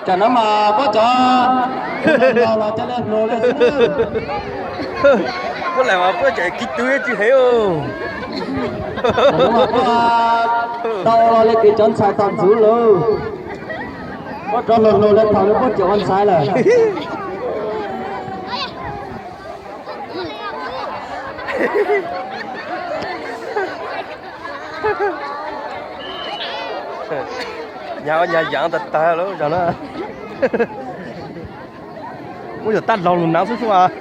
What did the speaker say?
Tsam no mas puab cov los cov le hluas le xwb. Puab lam mas puab tseem kiv tw tsis hev. Puab tau los le kev cov ntxhais tom ntxwv lawm. Puab rov hluas hluas le thaum le puab tseem ua ntxhais lawm. Nyag ua nyag yaav tag tag lawm zog na. Muab yog tab laug lug naav xwb xwb as.